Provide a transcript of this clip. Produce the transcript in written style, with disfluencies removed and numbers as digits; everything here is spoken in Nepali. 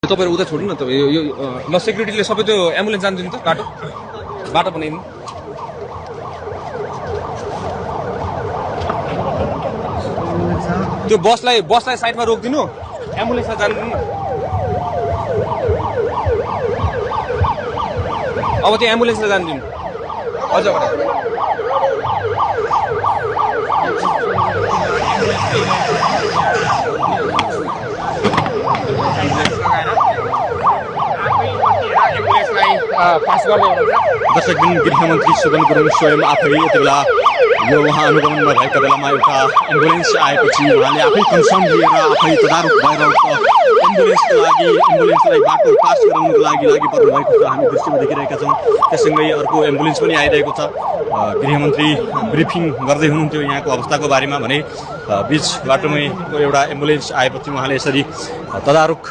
तपाईहरु उता छोड्नु न त यो ल सेक्युरिटीले सबै त्यो एम्बुलेन्स जान्छ नि त बाटो बनाइदिनु त्यो बसलाई साइडमा रोकिदिनु एम्बुलेन्समा जानु नि अब त्यो एम्बुलेन्समा जानु दिनु अझ दर्शकबिन गृहमन्त्री सुगन गुरुङ स्वयं आफै यति बेला यो उहाँ अनुगमनमा भएका बेलामा एउटा एम्बुलेन्स आएपछि उहाँले आफै कन्सर्न लिएर आफै तदारुक भएर एम्बुलेन्सलाई बाटो पास गराउनको लागि पर्नु भएको छ हामी दृश्यमा देखिरहेका छौँ। त्यससँगै अर्को एम्बुलेन्स पनि आइरहेको छ। गृहमन्त्री ब्रिफिङ गर्दै हुनुहुन्थ्यो यहाँको अवस्थाको बारेमा भने बीच बाटोमै एउटा एम्बुलेन्स आएपछि उहाँले यसरी तदारुक